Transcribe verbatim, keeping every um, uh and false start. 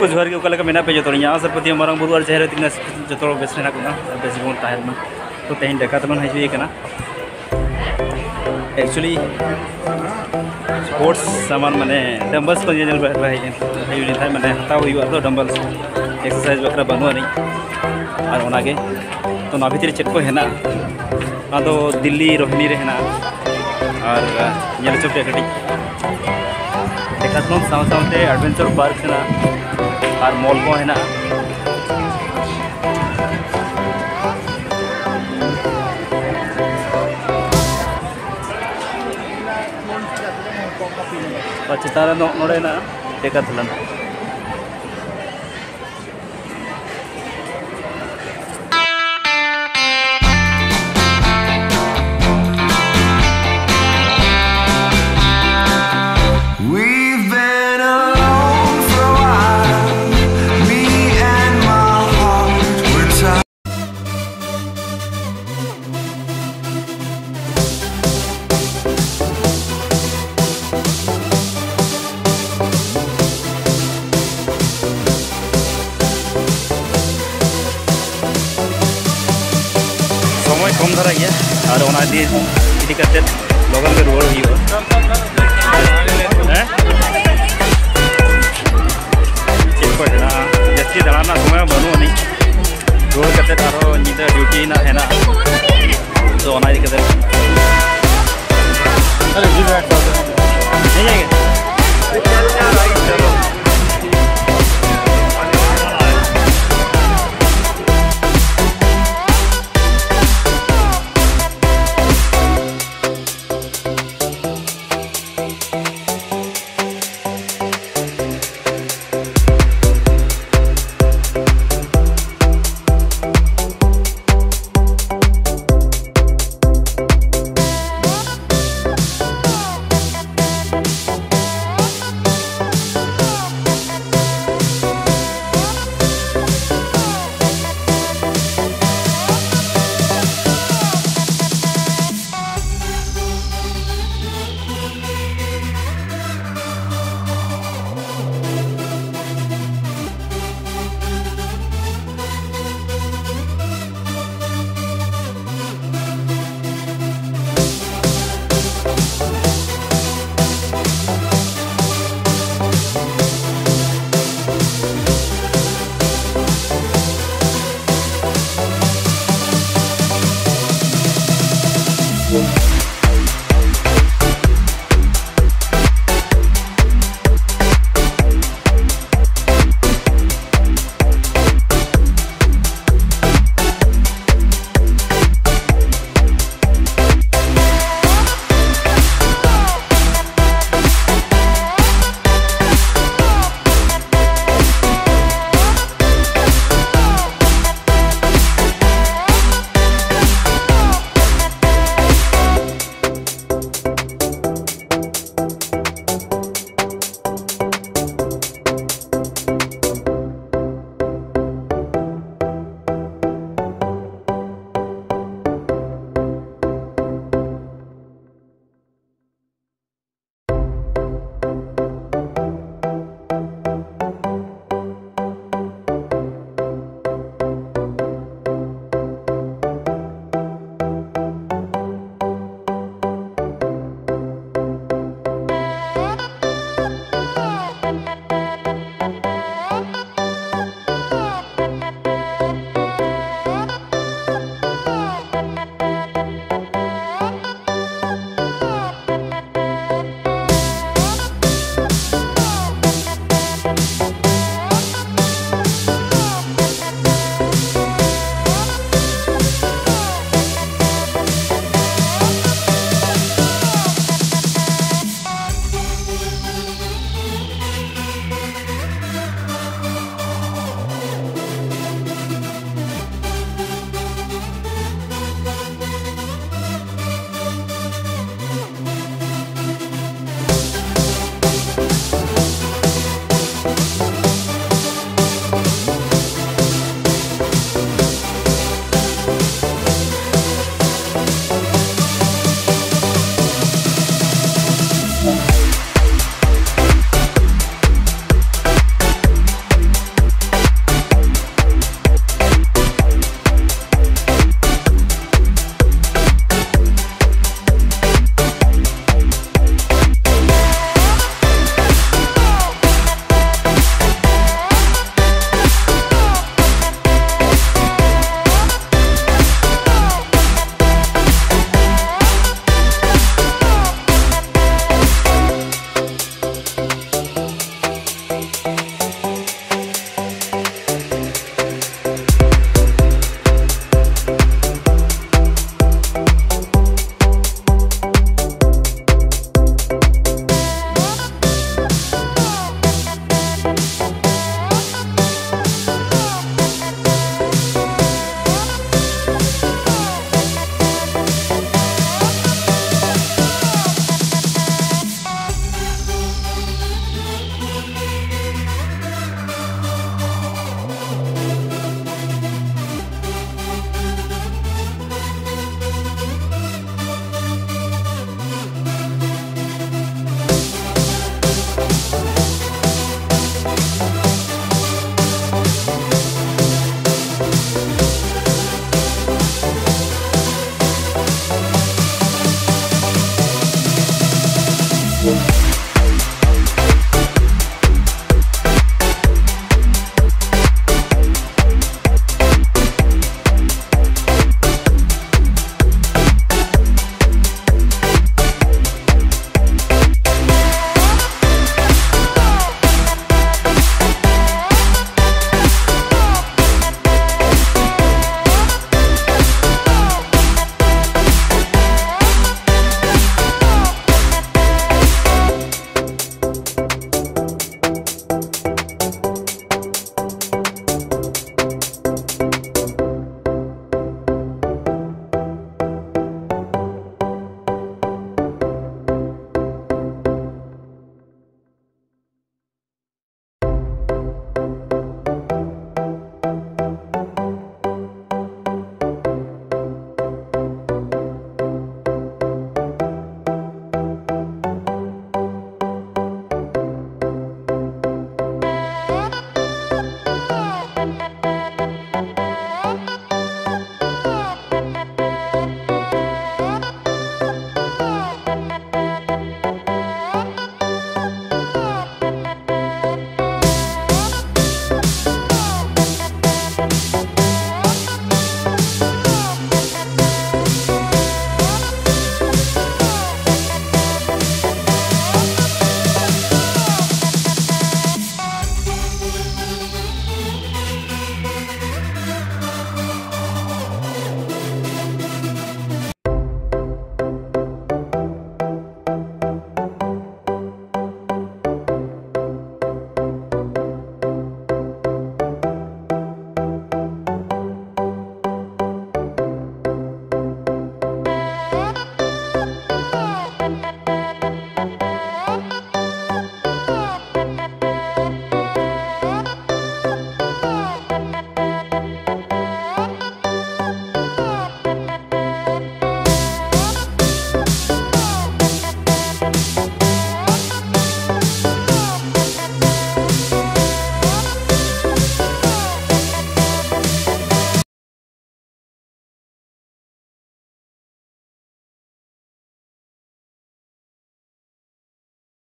ᱡᱚᱦᱟᱨ ᱜᱮ, ᱚᱠᱟ ᱞᱮᱠᱟ ᱢᱮᱱᱟᱜ ᱯᱮ ᱡᱚᱛᱚ? ᱤᱧᱟᱹᱜ ᱟᱥᱟ ᱯᱟᱹᱛᱭᱟᱹᱣ ᱢᱟᱨᱟᱝ ᱵᱩᱨᱩ ᱟᱨ ᱡᱟᱦᱮᱨ ᱟᱭᱳ ᱛᱤᱠᱤᱱ ᱡᱚᱛᱚ ᱦᱚᱲ ᱵᱮᱥ ᱢᱮᱱᱟᱜ ᱵᱚᱱᱟ ᱟᱨ ᱵᱮᱥ ᱜᱮᱵᱚᱱ ᱛᱟᱦᱮᱱ ᱢᱟ᱾ ᱛᱚ, ᱛᱮᱦᱮᱧ ᱰᱮᱠᱟᱛᱷᱞᱚᱱ ᱦᱤᱡᱩᱜ ᱦᱩᱭ ᱠᱟᱱᱟ᱾ Actually, sports ᱥᱟᱢᱟᱱ, ᱢᱟᱱᱮ, dumbbells ᱠᱚ ᱧᱮᱧᱮᱞ ᱵᱟᱲᱟ ᱦᱮᱡ ᱮᱱ, ᱦᱩᱭ ᱞᱮᱱ ᱠᱷᱟᱡ, ᱢᱟᱱᱮ, ᱦᱟᱛᱟᱣ ᱦᱩᱭᱩᱜᱼᱟ ᱛᱚ, dumbbells exercise ᱵᱟᱠᱷᱨᱟ ᱵᱟᱹᱱᱩᱜ ᱟᱹᱱᱤᱡ, ᱟᱨ ᱚᱱᱟᱜᱮ ᱛᱚ, ᱱᱚᱣᱟ ᱵᱷᱤᱛᱨᱤ ᱨᱮ ᱪᱮᱫ ᱠᱚ ᱦᱮᱱᱟᱜᱼᱟ? ᱱᱚᱣᱟ ᱫᱚ ᱫᱤᱞᱞᱤ ᱨᱳᱦᱤᱱᱤ ᱨᱮ ᱦᱮᱱᱟᱜᱼᱟ᱾ ᱟᱨ, ᱟᱸ, ᱧᱮᱞ ᱦᱚᱪᱚ ᱯᱮᱭᱟ ᱠᱟᱹᱴᱤᱡ᱾ ᱰᱮᱠᱟᱛᱷᱞᱚᱱ ᱥᱟᱶ ᱥᱟᱶᱛᱮ adventure park ᱦᱮᱱᱟᱜᱼᱟ ᱟᱨ mall ᱠᱚ ᱦᱮᱱᱟᱜᱼᱟ᱾ ᱟᱨ ᱪᱮᱛᱟᱱ ᱨᱮ ᱱᱚ-, ᱱᱚᱰᱮ ᱦᱮᱱᱟᱜᱼᱟ ᱰᱮᱠᱟᱛᱷᱞᱚᱱ᱾ We've been alone for a while. Me and my heart were tired. ᱥᱚᱢᱚᱭ ᱠᱚᱢ ᱫᱷᱟᱨᱟ ᱜᱮᱭᱟ, ᱟᱨ ᱚᱱᱟ ᱤᱫᱤ, ᱤᱫᱤ ᱠᱟᱛᱮ ᱞᱚᱜᱚᱱ ᱜᱮ ᱨᱩᱣᱟᱹᱲ ᱦᱩᱭᱩᱜᱼᱟ᱾ ᱦᱮᱸ? ᱪᱮᱫ ᱠᱚ ᱦᱮᱱᱟᱜᱼᱟ? ᱡᱟᱹᱥᱛᱤ ᱫᱟᱬᱟᱱ ᱨᱮᱱᱟᱜ ᱥᱚᱢᱚᱭ ᱦᱚᱸ ᱵᱟᱹᱱᱩᱜ ᱟᱹᱱᱤᱡ᱾ ᱨᱩᱣᱟᱹᱲ ᱠᱟᱛᱮ ᱟᱨᱦᱚᱸ ᱧᱤᱫᱟᱹ duty ᱨᱮᱱᱟᱜ ᱦᱮᱱᱟᱜᱼᱟ, ᱛᱚ ᱚᱱᱟ ᱤᱫᱤ ᱠᱟᱛᱮ ᱱᱤᱭᱟᱹ ᱜᱮ᱾